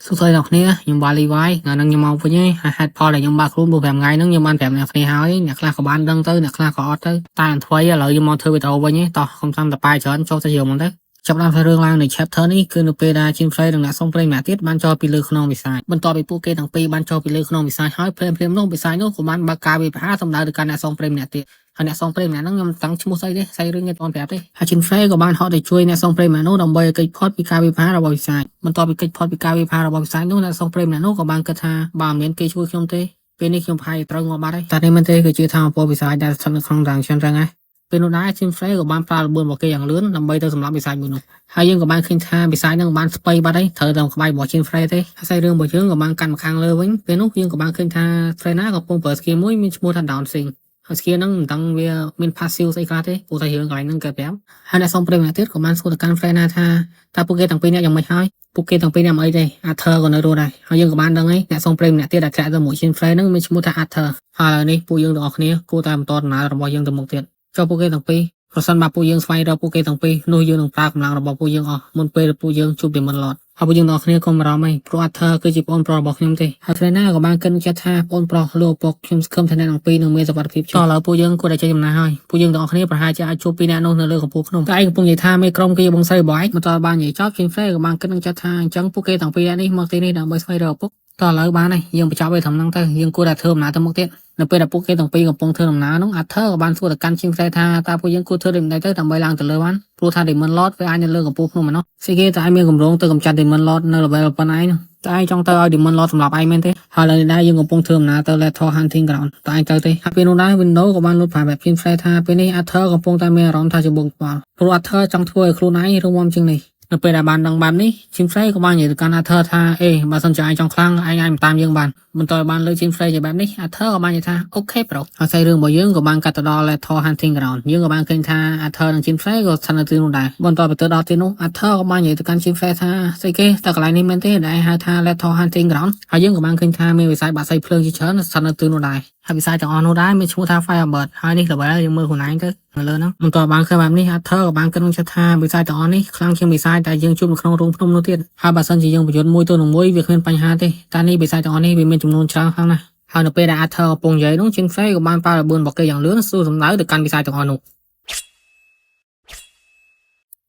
សួស្តីអ្នកគ្នាខ្ញុំបាលីវ៉ាយថ្ងៃហ្នឹងខ្ញុំមកវិញហើយហើយហេតុផលដែលខ្ញុំបាក់ខ្លួន4 5ថ្ងៃហ្នឹងខ្ញុំបានប្រាប់អ្នកគ្នាហើយអ្នកខ្លះក៏បានដឹងទៅអ្នកខ្លះក៏អត់ទៅតែអន្ថ្វីឥឡូវខ្ញុំមកធ្វើវីដេអូវិញឯងតោះកុំតាមតប៉ែច្រើនចូលទៅរឿងហ្មងទៅចាប់ដើមរឿងឡើងនៃ chapter នេះគឺនៅពេលដែលជីនហ្វ្រេនិងអ្នកសុំព្រេងម្នាក់ទៀតបានចូលពីលើខ្នងវិសាចបន្ទាប់ពីពួកគេទាំងពីរបានចូលពីលើខ្នងវិសាចហើយភ្លាមភ្លាមនោះវិសាចនោះក៏បានបើកការវិភាគសម្ដៅទៅកាន់អ្នកសុំព្រេងម្នាក់ទៀតហើយអ្នកសងព្រេងម្នាក់ហ្នឹងខ្ញុំតាំងឈ្មោះស្អីទេស្អីរឿងគេអត់ប្រាប់ទេហើយជីនហ្វ្រេក៏បានហត់ទៅជួយអ្នកសងព្រេងម្នាក់នោះដើម្បីឲ្យគេចផុតពីការវិភាគរបស់វិសាចបន្ទាប់ពីគេចផុតពីការវិភាគរបស់វិសាចនោះអ្នកសងព្រេងម្នាក់នោះក៏បានគិតថាបើមិនមានគេជួយខ្ញុំទេពេលនេះខ្ញុំប្រហែលត្រូវងាប់បាត់ហើយតែនេះមិនទេគឺជាថាមពលវិសាចដែលស្ថិតនៅក្នុង dungeon ហ្នឹងឯងពេលនោះដែរជីនហ្វ្រេក៏បានប្រើល្បឿនរបស់គេយ៉ាងលឿនដើម្បីទៅសម្លាប់វិសាចមួយនោះហើយយើងក៏បានឃើញថាវិសាចនឹងបានស្បៃបាត់ហើយត្រូវតែក្បែររបស់ជីនហ្វ្រេទេហើយសាច់រឿងរបស់យើងក៏បានកាន់មកខាងលើវិញពេលនោះយើងក៏បានឃើញថា Frena កំពុងប្រើ skill មួយមានឈ្មោះថា Down Sing ហើយ skill ហ្នឹងមិនដឹងវាមាន passive ស្អីខ្លះទេព្រោះតែរឿងកន្លែងហ្នឹងគេប្រាប់ហើយអ្នកសុំព្រេងម្នាក់ទៀតក៏បានសួរទៅកាន់ Frena ថាតើពួកគេទាំងពីរនាក់យ៉ាងម៉េចហើយពួកគេទាំងពីរនាក់មិនអីទេ Arthur ក៏នៅរស់ដែរហើយយើងក៏បានដឹងហើយអ្នកសុំព្រេងម្នាក់ទៀតដែលធ្លាក់ទៅមួយ Shin Frey ហ្នឹងមានឈ្មោះថា Arthur ហើយឥឡូវនេះពួកយើងទាំងអស់គ្នាគួរតែបន្តដំណើររបស់យើងទៅមុខទៀតចុះពួកគេទាំងពីរប្រសិនបើពួកយើងស្វែងរកពួកគេទាំងពីរនោះយើងនឹងប្រើកម្លាំងរបស់ពួកយើងអស់មុនពេលពួកយើងជួប Demon Lord ហើយពួកយើងទាំងអស់គ្នាកុំបារម្ភអីព្រោះ Arthur គឺជាប្អូនប្រុសរបស់ខ្ញុំទេហើយ Frena ក៏បានគិតចិត្តថាប្អូនប្រុសលោកឪពុកខ្ញុំសង្ឃឹមថាអ្នកទាំងពីរនឹងមានសុវត្ថិភាពតោះឥឡូវពួកយើងគួរតែចេញដំណើរហើយពួកយើងទាំងអស់គ្នាប្រហែលជាអាចជួបពីរអ្នកនោះនៅលើកំពូលភ្នំតែឯងកំពុងនិយាយថាមេក្រុមគេបងស្រីរបស់ឯងមិនតបាននិយាយចប់ជាង Frey ក៏បានគិតនឹងចិត្តថាអញ្ចឹងពួកគេទាំងពីរអ្នកនេះមកទីនេះដើម្បីស្វែងរកឪពុកតោះឥឡូវបានហើយយើងបញ្ចប់វាត្រឹមហ្នឹងទៅយើងគួរតែធ្វើដំណើរទៅមុខទៀតនៅពេលដែលពួកគេទាំងពីរកំពុងធ្វើដំណើរនោះ Arthur ក៏បានសួរទៅកាន់ជាង Frey ថាតើពួកយើងគួរធ្វើដូចម្តេចទៅដើម្បីឡើងទៅលើបានព្រោះថា Demon Lord វាអាចនៅលើកំពូលភ្នំឯណោះស្អីគេតែឯងមានគម្រោងទៅកម្ចាត់ Demon Lord នៅ level ប៉ុណ្ណាឯងនោះតែឯងចង់ទៅឲ្យ Demon Lord សម្លាប់ឯងមែនទេហើយឥឡូវនេះដែរយើងកំពុងធ្វើដំណើរទៅ Lethal Hunting Ground តើឯងទៅទេហើយពេលនោះដែរ Windows ក៏បានលុតប្រាប់បែប Frey ថាពេលនេះ Arthur កំពុងតែមានអារម្មណ៍ថាជាបងក្បាលព្រោះ Arthur ចង់ធ្វើឲ្យខ្លួនឯងរឹងមាំជាងនេះនៅពេលដែលបានដឹងបែបនេះ Jim Frey ក៏បាននិយាយទៅកាន់ Arthur ថាអេបើសិនជាឯងចង់ខ្លាំងឯងអាចតាមយើងបានបន្ទាប់បានលើ Jim Frey ជាបែបនេះ Arthur ក៏បាននិយាយថា okay bro ហើយសាច់រឿងរបស់យើងក៏បានកាត់ទៅដល់ Lethal Hunting Ground យើងក៏បានឃើញថា Arthur និង Jim Frey ក៏ស្ថិតនៅទីនោះដែរបន្ទាប់ពីទៅដល់ទីនោះ Arthur ក៏បាននិយាយទៅកាន់ Jim Frey ថាស្អីគេតើកន្លែងនេះមែនទេដែលហៅថា Lethal Hunting Ground ហើយយើងក៏បានឃើញថាមានវិស័យបាក់សៃភ្លើងជាច្រើនស្ថិតនៅទីនោះដែរហើយវិស័យទាំងអស់នោះដែរមានឈ្មោះថា Firebird ហើយនេះល្បីយើងមើលខ្លួនឯងទៅនៅលើហ្នឹងបន្ទាប់បានឃើញបែបនេះ Arthur ក៏បានគិតក្នុងចិត្តថាវិស័យទាំងអស់នេះខ្លាំងជាងវិស័យដែលយើងជួបនៅក្នុងរូងភ្នំនោះទៀតហើយបើសិនជាយើងប្រយុទ្ធមួយទៅនឹងមួយវាគ្មានបញ្ហាទេតែនេះវិស័យទាំងអស់នេះវាមានចំនួនច្រើនខ្លាំងណាស់ហើយនៅពេលដែល Arthur កំពុងនិយាយនោះ Jin Frey ក៏បានប្រើល្បឿនរបស់គេយ៉ាងលឿនស៊ូសម្ដៅទៅកាន់វិស័យទាំងអស់នោះ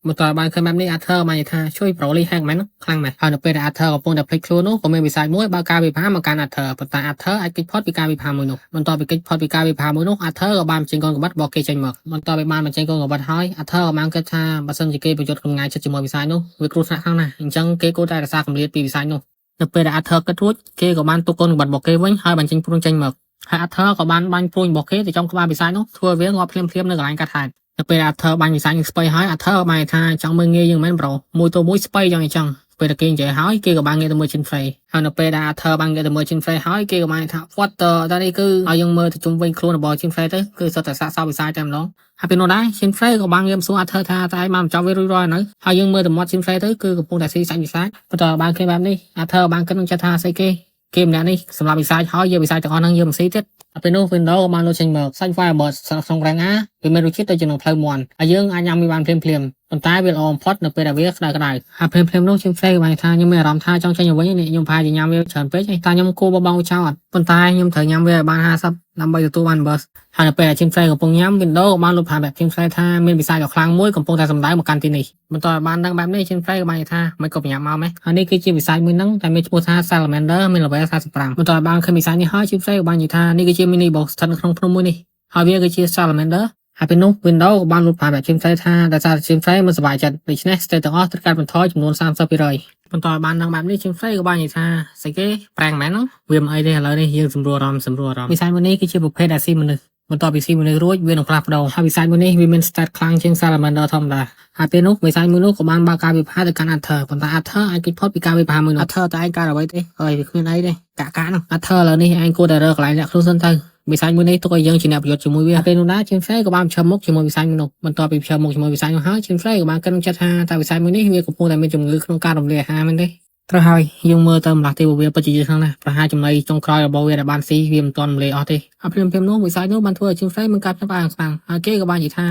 បន្ទាប់បានឃើញបែបនេះ Arthur បាននិយាយថាជួយប្រូលី hack មែនខ្លាំងណាស់ហើយនៅពេលដែល Arthur កំពុងតែភ្លេចខ្លួននោះក៏មានវិស័យមួយបើកការវិភាគមកកាន់ Arthur ប៉ុន្តែ Arthur អាចគេចផុតពីការវិភាគមួយនោះបន្ទាប់ពីគេចផុតពីការវិភាគមួយនោះ Arthur ក៏បានបញ្ចេញកូនកបិតរបស់គេចេញមកបន្ទាប់ពីបានបញ្ចេញកូនកបិតហើយ Arthur ក៏បានគិតថាបើសិនជាគេប្រយុទ្ធកម្ងាយចិត្តជាមួយវិស័យនោះវាគ្រោះថ្នាក់ខ្លាំងណាស់អញ្ចឹងគេគួរតែរក្សាកម្រិតពីវិស័យនោះនៅពេលដែល Arthur គិតរួចគេក៏បានទុកកូនកបិតរបស់គេវិញហើយបញ្ចេញព្រួញចេញមកហើយ Arthur ក៏បានបាញ់ព្រួញរបស់គេទៅចំក្បាលវិស័យនោះធ្វើឲ្យវាងាប់ភ្លាមៗនៅកន្លែងកាត់ហេតុនៅពេល Arthur បាញ់វិស័យនឹងស្បៃហើយ Arthur ក៏បានថាចង់មើលងាយយើងមែន bro មួយទៅមួយស្បៃយ៉ាងអញ្ចឹងពេលដែលគេនិយាយហើយគេក៏បានងាកទៅមើល Chin Frey ហើយនៅពេលដែល Arthur បានងាកទៅមើល Chin Frey ហើយគេក៏បានថា what the តែនេះគឺឲ្យយើងមើលទៅជុំវិញខ្លួនរបស់ Chin Frey ទៅគឺសុទ្ធតែសាកសពវិស័យតែម្ដងហើយពេលនោះដែរ Chin Frey ក៏បានងាកមកសួរ Arthur ថាតើឯងបានបញ្ចប់វារួចរាល់នៅហើយយើងមើលទៅមាត់ Chin Frey ទៅគឺកំពុងតែស៊ីសាច់វិស័យបន្តបានឃើញបែបនេះ Arthur បានគិតក្នុងចិត្តថាស្អីគេគេម្នាក់នេះសម្រាប់វិស័យហើយយកវិស័យទាំងអស់ហ្នឹងយកមកស៊ីទៀតហើយពេលនោះ Windows ក៏បានលុតចេញមកសាច់ Firebird ក្នុង rank A វាមានរសជាតិទៅជានឹងផ្លូវមាន់ហើយយើងអាចញ៉ាំវាបានភ្លាមភ្លាមប៉ុន្តែវាល្អបំផុតនៅពេលដែលវាក្តៅក្តៅហើយភ្លាមភ្លាមនោះជាង Frey ក៏បានថាខ្ញុំមានអារម្មណ៍ថាចង់ចេញទៅវិញនេះខ្ញុំប្រហែលជាញ៉ាំវាច្រើនពេកហើយតែខ្ញុំគួរបបងចោលអត់ប៉ុន្តែខ្ញុំត្រូវញ៉ាំវាឲ្យបាន50ដើម្បីទទួលបាន burst ហើយនៅពេលដែល Jim Frey កំពុងញ៉ាំ Windows ក៏បានលុបផាបែប Jim Frey ថាមានវិស័យដ៏ខ្លាំងមួយកំពុងតែសម្ដៅមកកាន់ទីនេះបន្ទាប់បានដឹងបែបនេះ Jim Frey ក៏បាននិយាយថាមិនក៏ប្រញាប់មកម៉េះហើយនេះគឺជាវិស័យមួយហ្នឹងតែមានឈ្មោះថា Salamander មាន level 45បន្ទាប់បានឃើញវិស័យនេះហើយ Jim Frey ក៏បាននិយាយថានេះគឺជា mini boss ស្ថិតនៅក្នុងភ្នំមួយនេះហើយវាគឺជា Salamander ហើយពេលនោះ Windows ក៏បានលុបផាបែប Jim Frey ថាដោយសារ Jim Frey មិនសប្បាយចិត្តដូច្នេះ state ទាំងអស់ត្រូវកាត់បន្ថយចំនួន30%បន្ទាប់បានដឹងបែបនេះ Jim Frey ក៏បាននិយាយថាស្អីគេប្រាំងមែនហ្នឹងវាមិនអីទេឥឡូវនេះយើងសម្រួលអារម្មណ៍សម្រួលអារម្មណ៍វិស័យមួយនេះគឺជាប្រភេទដែលស៊ីមនុស្សបន្ទាប់ពីស៊ីមនុស្សរួចវានឹងផ្លាស់ប្ដូរហើយវិស័យមួយនេះវាមាន stat ខ្លាំងជាង Salamander ធម្មតាហើយពេលនោះវិស័យមួយនោះក៏បានបើកការវិភាគទៅកាន់ Arthur ប៉ុន្តែ Arthur អាចគេចផុតពីការវិភាគមួយនោះ Arthur តើឯងកើតអ្វីទេហើយវាគ្មានអីទេកាក់កាក់នោះ Arthur ឥឡូវនេះឯងគួរតែរើកន្លែងលាក់ខ្លួនសិនទៅវិស័យមួយនេះទុកឲ្យយើងជាអ្នកប្រយុទ្ធជាមួយវាពេលនោះដែរ Jim Frey ក៏បានប្រឈមមុខជាមួយវិស័យមួយនោះបន្ទាប់ពីប្រឈមមុខជាមួយវិស័យនោះហើយ Jim Frey ក៏បានគិតក្នុងចិត្តថាតើវិស័យមួយនេះវាកំពុងតែមានជំងឺក្នុងការរំលាយអាហារមែនទេ ត្រូវហើយយើងមើលទៅម្លាស់ទីវាពិតជាយឺតខ្លាំងណាស់ប្រហែលចំណីចុងក្រោយរបស់វាដែលបានស៊ីវាមិនទាន់រំលាយអស់ទេហើយភ្លាមៗនោះវិស័យនោះបានធ្វើឲ្យ Jinfrey មានការភ្ញាក់ផ្អើលខ្លាំងហើយគេក៏បាននិយាយថា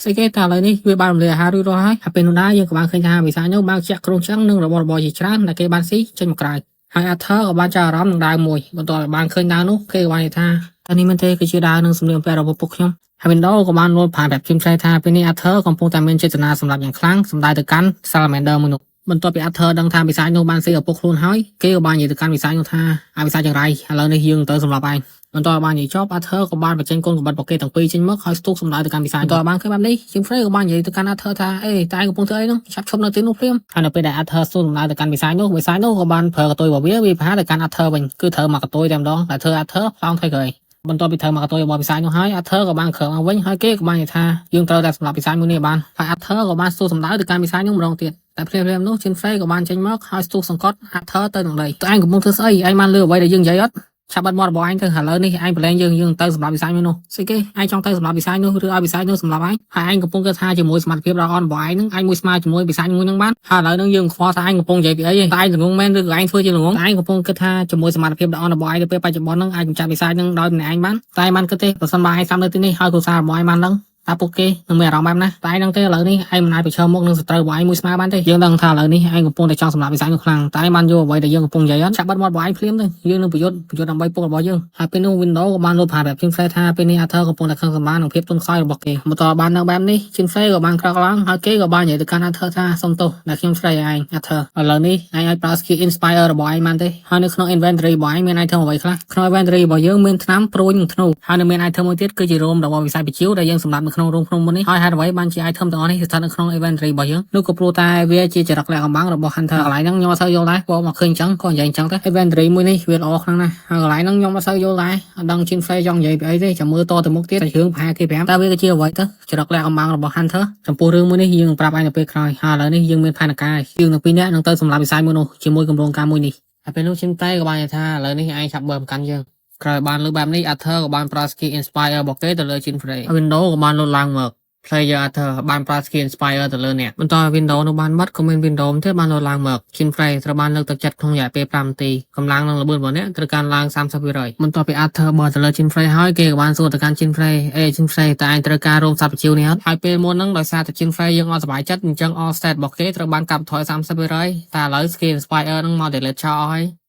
ស្អីគេតែឥឡូវនេះវាបានរំលាយអាហាររួចរាល់ហើយហើយពេលនោះដែរយើងក៏បានឃើញថាវិស័យនោះបានខ្ជាក់គ្រោងឆ្អឹងនិងរបស់របរជាច្រើនដែលគេបានស៊ីចេញមកក្រៅហើយ Arthur ក៏បានចាប់អារម្មណ៍នឹងដាវមួយបន្ទាប់ពីបានឃើញដាវនោះគេក៏បាននិយាយថាតើនេះមិនទេគឺជាដាវនឹងសម្លៀកបំពាក់របស់ពុកខ្ញុំហើយ Windows ក៏បានលោតผ่านប្រាប់ Jinfrey ថាពេលនេះ Arthur កំពុងតែមានចេតនាសម្រាប់យ៉ាងខ្លាំងសម្ដៅទៅកាន់ Salamander មួយនោះបន្ទាប់ពី Arthur ដឹងថាបិសាចនោះបានស៊ីឪពុកខ្លួនហើយគេក៏បាននិយាយទៅកាន់បិសាចនោះថាអាបិសាចចង្រៃឥឡូវនេះយើងទៅសម្លាប់ឯងបន្ទាប់បាននិយាយចប់ Arthur ក៏បានបញ្ចេញកូនកបិតរបស់គេទាំងពីរចេញមកហើយស្ទុះសម្ដៅទៅកាន់បិសាចបន្ទាប់បានឃើញបែបនេះ Jinfrey ក៏បាននិយាយទៅកាន់ Arthur ថាអេតែឯងកំពុងធ្វើអីនោះឆាប់ឈប់នៅទីនោះភ្លាមហើយនៅពេលដែល Arthur ស្ទុះសម្ដៅទៅកាន់បិសាចនោះបិសាចនោះក៏បានប្រើកន្ទុយរបស់វាវាប្រហារទៅកាន់ Arthur វិញគឺត្រូវមកកន្ទុយតែម្ដងដែលធ្វើ Arthur ផ្លោងថយក្រោយបន្ទាប់ពីត្រូវមកកន្ទុយរបស់បិសាចនោះហើយ Arthur ក៏បានក្រោកមកវិញហើយគេក៏បាននិយាយថាយើងត្រូវតែសម្លាប់បិសាចមួយនេះបានហើយ Arthur ក៏បានស្ទុះសម្ដៅទៅកាន់បិសាចនោះម្ដងទៀតតែភ្លាមៗនោះ Jinfrey ក៏បានចេញមកហើយស្ទុះសង្កត់ Arthur ទៅនឹងដីតើឯងកំពុងធ្វើស្អីឯងបានលឺអ្វីដែលយើងនិយាយអត់ឆាប់បាត់មាត់របស់ឯងទៅឥឡូវនេះឯងប្រឡែងយើងយើងទៅសម្រាប់វិស័យមួយនោះស្អីគេឯងចង់ទៅសម្រាប់វិស័យនោះឬឲ្យវិស័យនោះសម្រាប់ឯងហើយឯងកំពុងគិតថាជាមួយសមត្ថភាពដ៏អន់របស់ឯងនឹងឯងមួយស្មើជាមួយវិស័យមួយនឹងបានហើយឥឡូវនឹងយើងខ្វល់ថាឯងកំពុងនិយាយពីអីឯងតែឯងល្ងងមែនឬក៏ឯងធ្វើជាល្ងងតែឯងកំពុងគិតថាជាមួយសមត្ថភាពដ៏អន់របស់ឯងទៅពេលបច្ចុប្បន្ននឹងអាចកម្ចាត់វិស័យនឹងដោយម្នាក់ឯងបានតែឯងបានគិតទេប្រសិនបើឯងសាំនៅទីនេះហើយគ្រួសាររបស់ឯងបានដឹងតើពួកគេនឹងមានអារម្មណ៍បែបណាតែឯងនឹងទេឥឡូវនេះឯងមិនអាចប្រឈមមុខនឹងសត្រូវរបស់ឯងមួយស្មើបានទេយើងដឹងថាឥឡូវនេះឯងកំពុងតែចង់សម្លាប់វិស័យនោះខ្លាំងតែឯងបានយកអ្វីដែលយើងកំពុងនិយាយអត់ឆាប់បិទមាត់របស់ឯងភ្លាមទៅយើងនឹងប្រយុទ្ធប្រយុទ្ធដើម្បីពុករបស់យើងហើយពេលនោះ Windows ក៏បានលោតผ่านបែប Jinfrey ថាពេលនេះ Arthur កំពុងតែខឹងសម្បារនឹងភាពទន់ខ្សោយរបស់គេបន្តបាននៅបែបនេះ Jinfrey ក៏បានក្រោកឡើងហើយគេក៏បាននិយាយទៅកាន់ Arthur ថាសុំទោសដែលខ្ញុំស្រែកឯង Arthur ឥឡូវនេះឯងអាចប្រើ skill Inspire របស់ឯងបានទេហើយនៅក្នុង inventory របស់ឯងមាន item អ្វីខ្លះក្នុង inventory របស់យើងមានថ្នាំព្រួញនិងធ្នូហើយនៅមាន item មួយទៀតគឺជារោមរបស់វិស័យបញ្ជីវដែលយើងសម្រាប់នៅក្នុងរោងភ្នំមុននេះហើយហេតុអ្វីបានជា item ទាំងអស់នេះស្ថិតនៅក្នុង inventory របស់យើងនោះក៏ព្រោះតែវាជាចរិតលក្ខកំបាំងរបស់ Hunter កន្លែងហ្នឹងខ្ញុំអត់សូវយល់ដែរព្រោះមកឃើញអញ្ចឹងក៏និយាយអញ្ចឹងទៅ inventory មួយនេះវាល្អខ្លាំងណាស់ហើយកន្លែងហ្នឹងខ្ញុំអត់សូវយល់ដែរអត់ដឹង Jinfrey ចង់និយាយពីអីទេចាំមើលតទៅមុខទៀតតែរឿងប្រហែលគេ5តើវាគឺជាអ្វីទៅចរិតលក្ខកំបាំងរបស់ Hunter ចំពោះរឿងមួយនេះយើងនឹងប្រាប់ឯងនៅពេលក្រោយហើយឥឡូវនេះយើងមានផែនការយើងទាំងពីរនាក់នឹងទៅសម្រាប់វិស័យមួយនោះជាមួយគម្រោងការមួយនេះហើយពេលនោះ Jinfrey ក៏បាននិយាយថាឥឡូវនេះឯងឆាប់បើមកកាន់យើងក្រោយបានលើបែបនេះ Arthur ក៏បានប្រើ skill Inspire របស់គេទៅលើ Jinfrey ហើយ Windows ក៏បានលោតឡើងមក Player Arthur បានប្រើ skill Inspire ទៅលើអ្នកបន្ត Windows នោះបានបាត់ក៏មាន Windows ទៀតបានលោតឡើងមក Jinfrey ត្រូវបានលើកទឹកចិត្តក្នុងរយៈពេល5នាទីកម្លាំងនិងល្បឿនរបស់អ្នកត្រូវការឡើង30%បន្ទាប់ពី Arthur បើទៅលើ Jinfrey ហើយគេក៏បានសួរទៅកាន់ Jinfrey អេ Jinfrey តើឯងត្រូវការរោមសត្វប្រជៀវនេះអត់ហើយពេលមុនហ្នឹងដោយសារតែ Jinfrey យើងអត់សប្បាយចិត្តអញ្ចឹង all stat របស់គេត្រូវបានកាត់បន្ថយ30%តែឥឡូវ skill Inspire ហ្នឹងមក delete ចោលអស់ហើ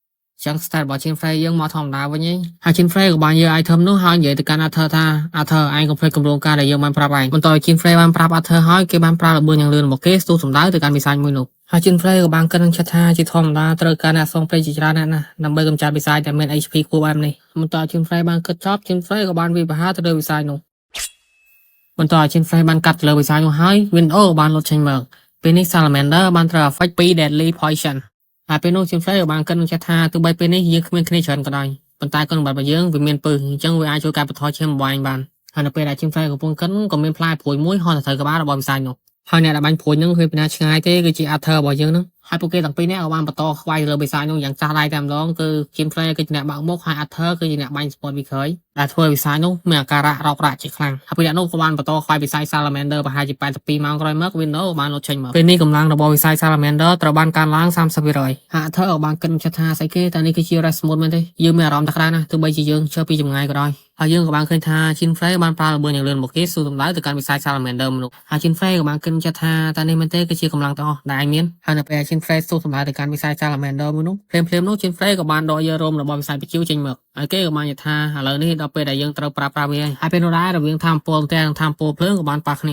យចឹង stat របស់ Jinfrey យើងមកធម្មតាវិញឯងហើយ Jinfrey ក៏បានយក item នោះហើយនិយាយទៅកាន់ Arthur ថា Arthur ឯងកុំភ្លេចគម្រោងការដែលយើងបានប្រាប់ឯងបន្តឲ្យ Jinfrey បានប្រាប់ Arthur ហើយគេបានប្រើល្បឿនយ៉ាងលឿនរបស់គេស្ទុះសម្ដៅទៅកាន់បិសាចមួយនោះហើយ Jinfrey ក៏បានគិតនឹងចិត្តថាជាធម្មតាត្រូវការអ្នកសងព្រៃជាច្រើនណាស់ណាដើម្បីកម្ចាត់បិសាចដែលមាន HP ខ្ពស់បែបនេះបន្តឲ្យ Jinfrey បានគិតចប់ Jinfrey ក៏បានវាយប្រហារទៅលើបិសាចនោះបន្តឲ្យ Jinfrey បានកាត់ទៅលើបិសាចនោះហើយ Windows ក៏បានលុតចេញមកពេលនេះ Salamander បានត្រូវ affect 2 Deadly Poison ហើយពេលនោះ Jinfrey ក៏បានគិតនឹងចិត្តថាទោះបីពេលនេះយើងគ្មានគ្នាច្រើនក៏ដោយប៉ុន្តែគុណសម្បត្តិរបស់យើងវាមានពឹសអញ្ចឹងវាអាចជួយកាត់បន្ថយឈាមរបស់ឯងបានហើយនៅពេលដែល Jinfrey កំពុងគិតក៏មានផ្លែព្រួយមួយហោះទៅត្រូវក្បាលរបស់បិសាចនោះហើយអ្នកដែលបាញ់ព្រួយហ្នឹងគឺពីណាឆ្ងាយទេគឺជា Arthur របស់យើងហ្នឹងហើយពួកគេទាំងពីរនាក់ក៏បានបន្តខ្វាយលើបិសាចនោះយ៉ាងចាស់ដៃតែម្ដងគឺ Jinfrey គឺជាអ្នកបើកមុខហើយ Arthur គឺជាអ្នកបាញ់ support ពីក្រោយដែលធ្វើឲ្យបិសាចនោះមានអាការៈរោគរាក់ជាខ្លាំងហើយពីអ្នកនោះក៏បានបន្តខ្វាយបិសាច Salamander ប្រហែលជា82ម៉ោងក្រោយមក Windows ក៏បានលុតចេញមកពេលនេះកម្លាំងរបស់បិសាច Salamander ត្រូវបានកើនឡើង30%ហើយ Arthur ក៏បានគិតចិត្តថាស្អីគេតែនេះគឺជា Rest Mode មែនទេយើងមានអារម្មណ៍ថាក្តៅណាស់ទោះបីជាយើងជើពីចម្ងាយក៏ដោយហើយយើងក៏បានឃើញថា Jinfrey បានប្រើល្បឿនយ៉ាងលឿនមកគេស៊ូសម្ដៅទៅកាន់វិស័យ Salamander មនុស្សហើយ Jinfrey ក៏បានគិតចិត្តថាតើនេះមែនទេគឺជាកម្លាំងទាំងអស់ដែលឯងមានហើយនៅពេល Jinfrey ស៊ូសម្ដៅទៅកាន់វិស័យ Salamander មួយនោះភ្លាមៗនោះ Jinfrey ក៏បានដកយករោមរបស់វិស័យបញ្ជីវចេញមកហើយគេក៏បាននិយាយថាឥឡូវនេះដល់ពេលដែលយើងត្រូវប្រើប្រាស់វាហើយហើយពេលនោះដែររវាងថាមពលផ្ទះនិងថាមពលភ្លើងក៏បានប៉ះគ្នា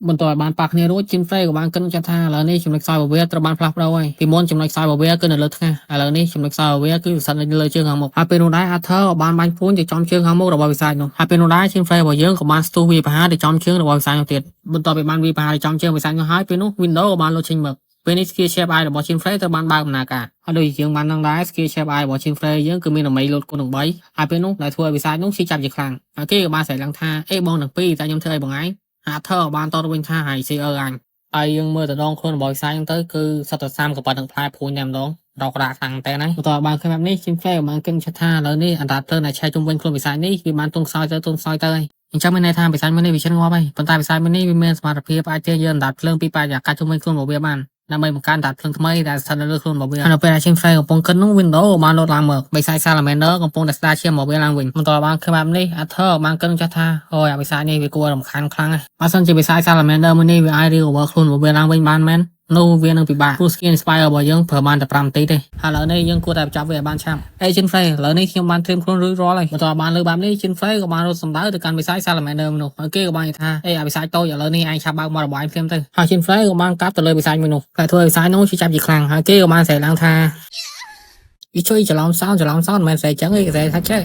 បន្ទាប់បានប៉ះគ្នារួច Jinfrey ក៏បានគិតចិត្តថាឥឡូវនេះចំណុចខ្សោយរបស់វាត្រូវបានផ្លាស់ប្ដូរហើយពីមុនចំណុចខ្សោយរបស់វាគឺនៅលើថ្ងាសឥឡូវនេះចំណុចខ្សោយរបស់វាគឺស្ថិតនៅលើជើងខាងមុខហើយពេលនោះដែរ Arthur ក៏បានបាញ់ព្រួញទៅចំជើងខាងមុខរបស់វិសាចនោះហើយពេលនោះដែរ Jinfrey របស់យើងក៏បានស្ទុះវាប្រហារទៅចំជើងរបស់វិសាចនោះទៀតបន្ទាប់ពីបានវាប្រហារទៅចំជើងវិសាចនោះហើយពេលនោះ Windows ក៏បានលោតចេញមកពេលនេះ skill Sharp Eye របស់ Jinfrey ត្រូវបានបើកដំណើរការហើយដូចជាយើងបានដឹងដែរ skill Sharp Eye របស់ Jinfrey យើងគឺមានដើម្បីលោតគុណនឹង3ហើយពេលនោះដែលធ្វើឲ្យវិសាចនោះឈឺចាប់ជាខ្លាំងហើយគេក៏បានស្រែកឡើងថាអេបងទាំងពីរតែខ្ញុំធ្វើអីបងឯង Arthur ក៏បានតបទៅវិញថាហើយស៊ីអើអញហើយយើងមើលទៅដងខ្លួនរបស់វិសាចហ្នឹងទៅគឺសុទ្ធតែសាមកប៉ាត់នឹងផ្លែព្រួញតែម្ដងរករាខ្លាំងតែណាបន្ទាប់បានឃើញបែបនេះ Jinfrey ក៏បានគិតចិត្តថាឥឡូវនេះអណ្ដាតភ្លើងដែលឆេះជុំវិញខ្លួនវិសាចនេះវាបានទន់ខ្សោយទៅទន់ខ្សោយទៅហើយ អញ្ចឹងមានន័យថាបិសាចមួយនេះវាឈិនងាប់ហើយប៉ុន្តែបិសាចមួយនេះវាមានសមត្ថភាពអាចទាញយកអណ្ដាតភ្លើងពីបរិយាកាសជុំវិញខ្លួនរបស់វាបានដើម្បីបង្កើនអណ្ដាតភ្លើងថ្មីដែលស្ថិតនៅលើខ្លួនរបស់វាហើយនៅពេលដែល Jinfrey កំពុងគិតនោះ Windows ក៏បានលោតឡើងមកបិសាច Salamander កំពុងតែស្ដារឈាមរបស់វាឡើងវិញបន្ទាប់បានឃើញបែបនេះ Arthur បានគិតចាស់ថាអូយអាបិសាចនេះវាគួររំខានខ្លាំងណាស់បើសិនជាបិសាច Salamander មួយនេះវាអាច recover ខ្លួនរបស់វាឡើងវិញបានមែននោះវានឹងពិបាកព្រោះ Skill Inspire របស់យើងប្រើបានតែ5នាទីទេហើយឥឡូវនេះយើងគួរតែបញ្ចប់វាឲ្យបានឆាប់អេ Jinfrey ឥឡូវនេះខ្ញុំបានត្រៀមខ្លួនរួចរាល់ហើយបន្ទាប់បានលើបែបនេះ Jinfrey ក៏បានរត់សម្ដៅទៅកាន់បិសាច Salamander នោះហើយគេក៏បាននិយាយថាអេអាបិសាចតូចឥឡូវនេះឯងឆាប់បើកមាត់របស់ឯងភ្លាមទៅហើយ Jinfrey ក៏បានកាប់ទៅលើបិសាចមួយនោះតែធ្វើឲ្យបិសាចនោះឈឺចាប់ជាខ្លាំងហើយគេក៏បានស្រែកឡើងថាវាជួយច្រឡំសោនច្រឡំសោនមិនមែនស្រែកចឹងទេគេស្រែកថាចេះ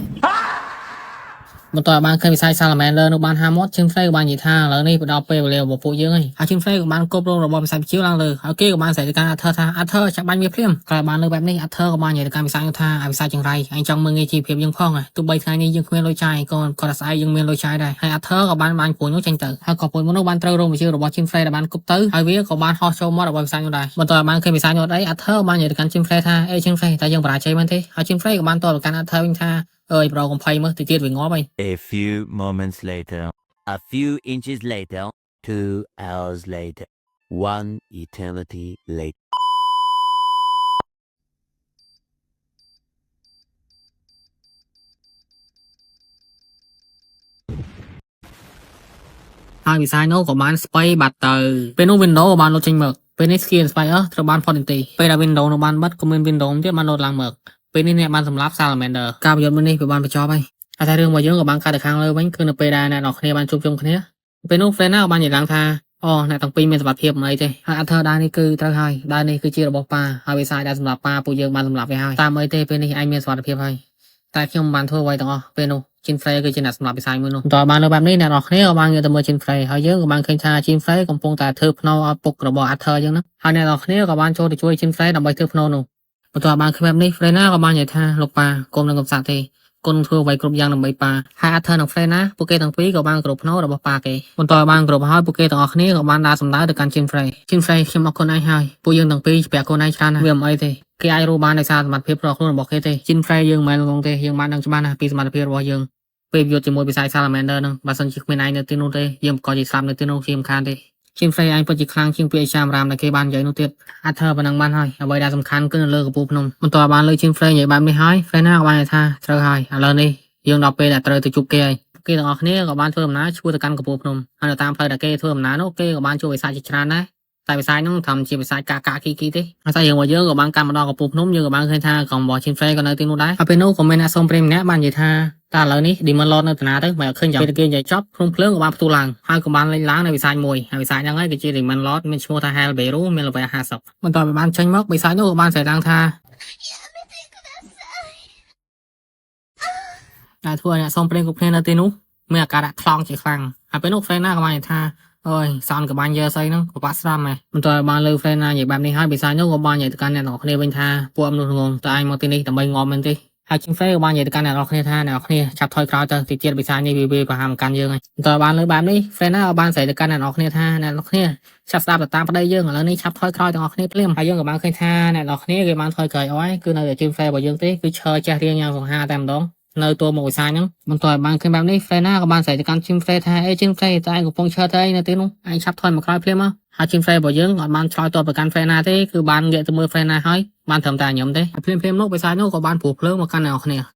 បន្ទាប់បានឃើញបិសាច Salamander នោះបានហាមាត់ Jinfrey ក៏បាននិយាយថាឥឡូវនេះទៅដល់ពេលវេលារបស់ពួកយើងហើយហើយ Jinfrey ក៏បានគប់រងរបស់បិសាចជាវឡើងលើហើយគេក៏បានស្រែកទៅកាន់ Arthur ថា Arthur ចាប់បាញ់វាភ្លាមក្រោយបានលើបែបនេះ Arthur ក៏បាននិយាយទៅកាន់បិសាចនោះថាអាបិសាចចង្រៃឯងចង់មើលងាយជីវភាពយើងផងហ៎ទោះបីថ្ងៃនេះយើងគ្មានលុយចាយក៏គាត់តែស្អែកយើងមានលុយចាយដែរហើយ Arthur ក៏បានបាញ់ព្រួញនោះចេញទៅហើយក៏ព្រួញនោះបានត្រូវរោងវិជារបស់ Jinfrey ដែលបានគប់ទៅហើយវាក៏បានហោះចូលមាត់របស់បិសាចនោះដែរបន្ទាប់បានឃើញបិសាចនោះអី Arthur បាននិយាយទៅកាន់ Jinfrey ថាអេ Jinfrey តើយើងបរាជ័យមែនទេហើយ Jinfrey ក៏បានតបទៅកាន់ Arthur វិញថាអើយប្រូកំភៃមើលទៅទៀតវាងាប់ហើយ A few moments later, a few inches later, 2 hours later, one eternity later. ហើយវិស័យនោះក៏បានស្បៃបាត់ទៅពេលនោះ Windows ក៏បានលោតចេញមកពេលនេះ Skill Inspire ត្រូវបានផុតនីតិពេលដែល Windows នោះបានបិទក៏មាន Windows ទៀតបានលោតឡើងមកពេលនេះអ្នកបានសម្លាប់ Salamander ការប្រយុទ្ធមួយនេះវាបានបញ្ចប់ហើយហើយតែរឿងរបស់យើងក៏បានកាត់ទៅខាងលើវិញគឺនៅពេលដែលអ្នកនរគ្នាបានជួបជុំគ្នាពេលនោះ Frena ក៏បាននិយាយឡើងថាអូអ្នកទាំងពីរមានសមត្ថភាពមិនអីទេហើយ Arthur ដែរនេះគឺត្រូវហើយដែរនេះគឺជារបស់ប៉ាហើយវិស័យដែលសម្រាប់ប៉ាពួកយើងបានសម្លាប់វាហើយតាមអីទេពេលនេះឯងមានសមត្ថភាពហើយតែខ្ញុំមិនបានធ្វើអ្វីទាំងអស់ពេលនោះ Jinfrey គឺជាអ្នកសម្លាប់វិស័យមួយនោះតើបាននៅបែបនេះអ្នកនរគ្នាក៏បានងាកទៅមើល Jinfrey ហើយយើងក៏បានឃើញថា Jinfrey កំពុងតែធ្វើភ្នោឲ្យពុករបស់ Arthur យើងហ្នឹងហើយអ្នកនរគ្នាក៏បានចូលទៅជួយ Jinfrey ដើម្បីធ្វើភ្នោនោះបន្ទាប់បានឃើញបែបនេះ Freyna ក៏បាននិយាយថាលោកប៉ាកុំនឹងកំសាកទេគុណធ្វើអ្វីគ្រប់យ៉ាងដើម្បីប៉ាហើយ Arthur និង Freyna ពួកគេទាំងពីរក៏បានគ្រប់ភ្នោរបស់ប៉ាគេបន្ទាប់បានគ្រប់ហើយពួកគេទាំងអស់គ្នាក៏បានដើរសម្ដៅទៅកាន់ Jinfrey Jinfrey ខ្ញុំអរគុណឯងហើយពួកយើងទាំងពីរពាក់គុណឯងច្រើនណាស់វាមិនអីទេគេអាចរស់បានដោយសារសមត្ថភាពផ្ទាល់ខ្លួនរបស់គេទេ Jinfrey យើងមិនមែនងងទេយើងបានដឹងច្បាស់ណាស់ពីសមត្ថភាពរបស់យើង ពេលប្រយុទ្ធជាមួយបិសាច Salamander ហ្នឹងបើសិនជាគ្មានឯងនៅទីនោះទេយើងប្រកាសជាស្លាប់នៅទីនោះជាមិនខានទេ Jinfrey ឯងពិតជាខ្លាំងជាងពាក្យចាមរាមដែលគេបាននិយាយនោះទៀត Arthur ប៉ុណ្ណឹងបានហើយអ្វីដែលសំខាន់គឺនៅលើកំពូលភ្នំបន្ទាប់បានលើ Jinfrey និយាយបែបនេះហើយ Freyna ក៏បាននិយាយថាត្រូវហើយឥឡូវនេះយើងដល់ពេលដែលត្រូវទៅជួបគេហើយគេទាំងអស់គ្នាក៏បានធ្វើដំណើរឆ្ពោះទៅកាន់កំពូលភ្នំហើយនៅតាមផ្លូវដែលគេធ្វើដំណើរនោះគេក៏បានជួបបិសាចជាច្រើនដែរតែបិសាចនោះធំជាបិសាចកាកាគីគីទេហើយតែយើងមកយើងក៏បានកាន់មកដល់កំពូលភ្នំយើងក៏បានឃើញថាក្រុមរបស់ Jinfrey ក៏នៅទីនោះដែរហើយពេលនោះក៏មានអ្នកសុំព្រាមម្នាក់បាននិយាយថា តែឥឡូវនេះ Demon Lord នៅតាណាទៅមិនឃើញយ៉ាងពេលគេនិយាយចប់ភ្នំភ្លើងក៏បានផ្ទុះឡើងហើយក៏បានលេងឡើងនៅវិសាចមួយហើយវិសាចហ្នឹងហើយគឺជា Demon Lord មានឈ្មោះថា Hell Beru មាន level 50បន្ទាប់ពីបានចេញមកបិសាចនោះក៏បានស្រែកឡើងថាតែធ្វើឲ្យអ្នកសុំព្រាងគ្រប់គ្នានៅទីនោះមានអាការៈថ្លង់ជាខ្លាំងហើយពេលនោះ Freyna ក៏បាននិយាយថាអើយសោនក៏បានយើស្អីហ្នឹងពិបាកស្ដាប់ម៉េះបន្ទាប់បានលើ Freyna និយាយបែបនេះហើយបិសាចនោះក៏បាននិយាយទៅកាន់អ្នកទាំងអស់គ្នាវិញថាពួកមនុស្សងងតើឯងមកទីនេះដើម្បីងាប់មែនទេហើយ Jinfrey ក៏បាននិយាយទៅកាន់អ្នកនរគ្នាថាអ្នកនរគ្នាចាប់ថយក្រោយទៅទីទៀតបិសាចនេះវាវាប្រហារកាន់យើងហើយតើបានលើបែបនេះ Freyna ក៏បានស្រែកទៅកាន់អ្នកនរគ្នាថាអ្នកនរគ្នាឆាប់ស្ដាប់ទៅតាមប្តីយើងឥឡូវនេះឆាប់ថយក្រោយទាំងអស់គ្នាភ្លាមហើយយើងក៏បានឃើញថាអ្នកនរគ្នាគេបានថយក្រោយអស់ហើយគឺនៅតែ Jinfrey របស់យើងទេគឺឈរចេះរៀងយ៉ាងសង្ហាតែម្ដងនៅទល់មុខវិសាហ្នឹងបន្ទាប់បានឃើញបែបនេះ Freyna ក៏បានស្រែកទៅកាន់ Jinfrey ថាអេ Jinfrey តើឯងកំពុងឈរទៅអីនៅទីនោះឯងឆាប់ថយមកក្រោយភ្លាមមកហើយ Jinfrey របស់យើងអត់បានឆ្លើយតបទៅកាន់ Freyna ទេគឺបានងាកទៅមើល Freyna ហើយបានត្រឹមតែញឹមទេហើយភ្លាមភ្លាមនោះបិសាចនោះក៏បានព្រួសភ្លើងមកកាន់អ្នកនរគ្ន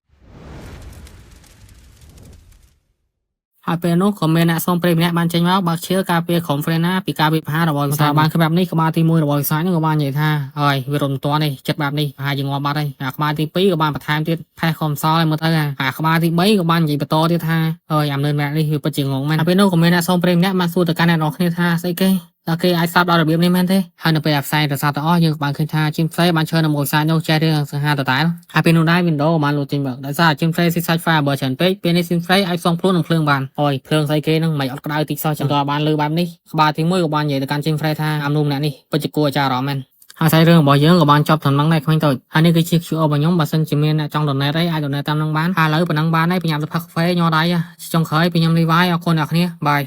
ាហើយពេលនោះក៏មានអ្នកសុំព្រាយម្នាក់បានចេញមកបើកឈៀលការពារក្រុម Freyna ពីការវិបហារបស់វិសាចបានឃើញបែបនេះក្បាលទី1របស់វិសាចនោះក៏បាននិយាយថាហើយវារំទាន់នេះចិត្តបែបនេះប្រហែលជាងាប់បាត់ហើយអាក្បាលទី2ក៏បានបន្ថែមទៀតផេះខំសល់ឲ្យមើលទៅអាក្បាលទី3ក៏បាននិយាយបន្តទៀតថាហើយអាំនឿនម្នាក់នេះវាពិតជាងងមែនហើយពេលនោះក៏មានអ្នកសុំព្រាយម្នាក់បានសួរទៅកាន់អ្នកនរគ្នាថាស្អីគេតើគេអាចស្លាប់ដល់របៀបនេះមែនទេហើយនៅពេលអាផ្សែងរសាទាំងអស់យើងក៏បានឃើញថា Jinfrey បានឈរនៅមួយខ្សែនោះចេះរឿងសង្ហាដដែលហើយពេលនោះដែរ Windows ក៏បានលោតចេញមកដោយសារ Jinfrey ស៊ីសាច់ Fireball ច្រើនពេកពេលនេះ Jinfrey អាចសងខ្លួននឹងភ្លើងបានអូយភ្លើងស្អីគេនឹងមិនអត់ក្តៅតិចសោះចឹងតើបានលើបែបនេះក្បាលទី1ក៏បាននិយាយទៅកាន់ Jinfrey ថាអាមនុស្សម្នាក់នេះពិតជាគួរឲ្យចារអារម្មណ៍មែនហើយសាច់រឿងរបស់យើងក៏បានចប់ត្រឹមហ្នឹងដែរក្មេងតូចហើយនេះគឺជា QR របស់ខ្ញុំបើសិនជាមានអ្នកចង់ donate អីអាច donate តាមហ្នឹងបានហើយឥឡូវប៉ុណ្ណឹងបានហើយប្រញាប់ទៅផឹកកាហ្វេញ័រដៃចុងក្រោយពីខ្ញុំ Levi អរគុណអ្នកគ្នាbye.